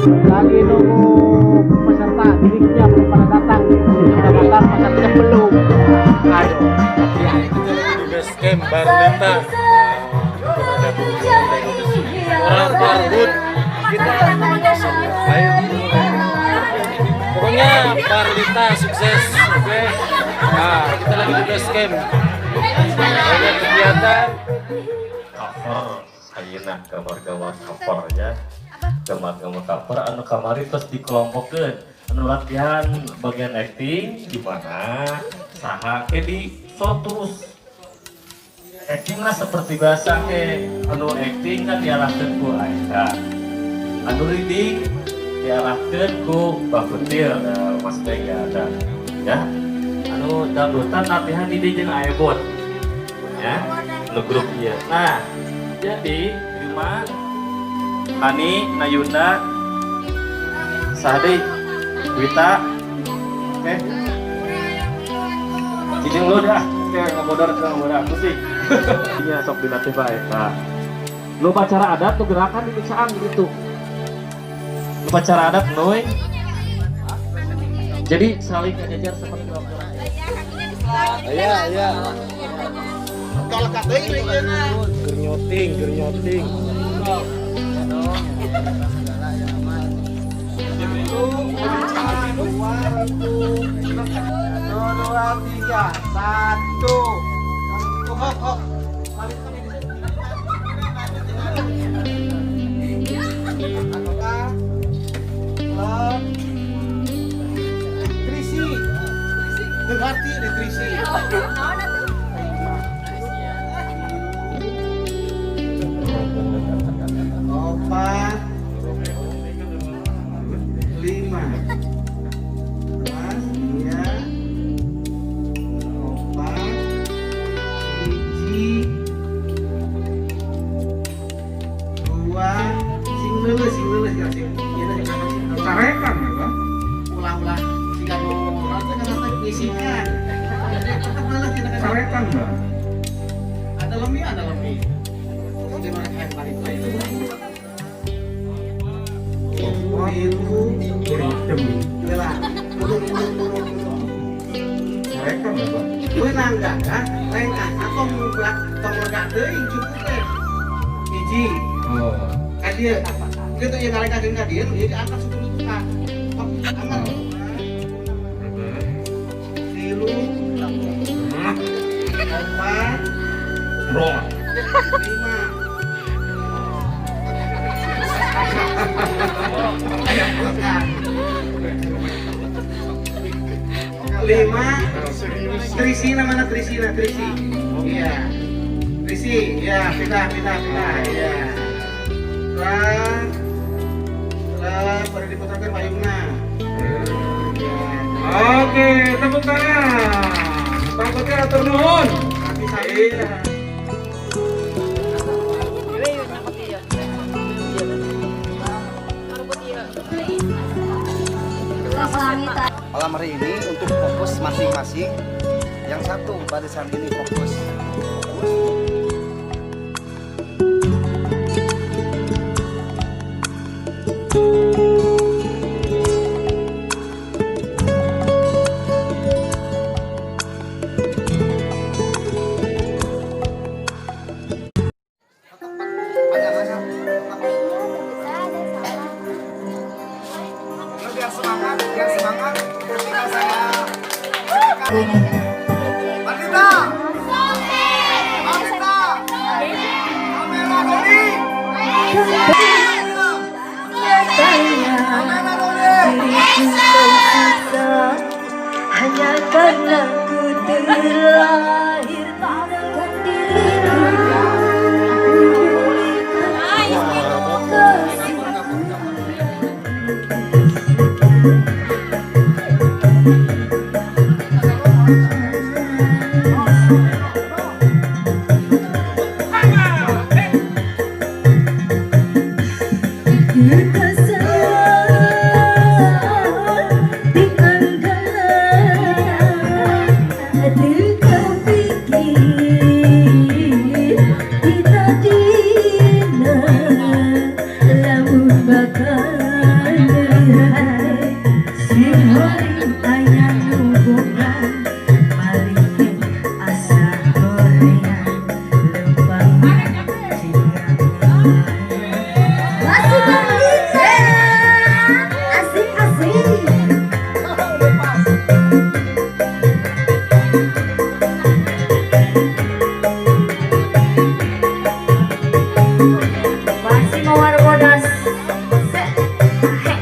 Lagi nunggu peserta didiknya belum pada datang. Sudah datang, pesertanya belum. Aduh. Ya, kita lagi di base camp Barlita. Orang Barbut. Kita ayo. Pokoknya Barlita sukses, oke. Nah, kita lagi di base camp. Banyak kegiatan. Cover ayeuna, gambar-gambar cover ya, gambar-gambar cover anu kamari. Terus dikelompokkeun anu latihan bagian acting gimana, saha ke di so terus acting lah seperti biasa ke. Anu acting kan diarahkan ku Aida, anu leading diarahkan ku Bakutil. Nah, Mas Beng gak ada ya. Anu dangdutan latihan di jeung Aebot ya, anu grup ieu. Nah, jadi lima Hani, Nayunda, Sahdi, Wita, oke. Cicing lu dah, oke, ngomodor ke ngomodor aku sih. Iya, sok dilatih bae. Nah, lu upacara adat tuh gerakan di caang gitu. Lu upacara adat nuy. Jadi saling ngajajar seperti waktu Iya. Keur nyoting, keur nyoting. Dua, tiga, satu. Hop, hop. Ataukah love Trisi. Dengarti di Trisi. Empat, lima. Mas, iya. Empat, hiji, dua, sing leuleus ya, sing ieu sing angkat, sing angkat. Carekan apa? Ulah-ulah siga nu naon teh kana teh ngisikan. Tetep leuleus kita kan. Carekan, Bang. Ada lebih, ada lebih. Di mana kayak balik itu. Itu lah. Mundur, mundur, mundur, mundur. Carekan apa? Menang gak kan? Lengah atau menggerak tong lega teuing cukup teh. Hiji. Oh. Ka dieu. Kitu ieu ngalengkakeun ka dieu, ieu diangkat suku-suku. Hop, angkat. Tilu, empat, Bro. Lima. Lima, Trisina mana Trisina, Trisi. Iya. Trisi, ya, pindah, pindah, pindah, iya. Terus, terus, pada diputarkan payungna. Iya. Oke, tepuk tangan. Pak Kotir atur nuhun. Kaki sami. Iya. Malam hari ini untuk fokus masing-masing. Yang satu barisan ini fokus. Fokus. Panjang aja. Biar semangat, biar semangat. Ketika saya Marita, Marita, kamera ready, kamera ready. Hanya karena ku terlahir takkan diriku kasih. Bakal Horing aya nu boga malikeun asa hoream leumpang jiga. Masih Bang Lina. Asik asik. Masih Mawar Bodas. Se- he.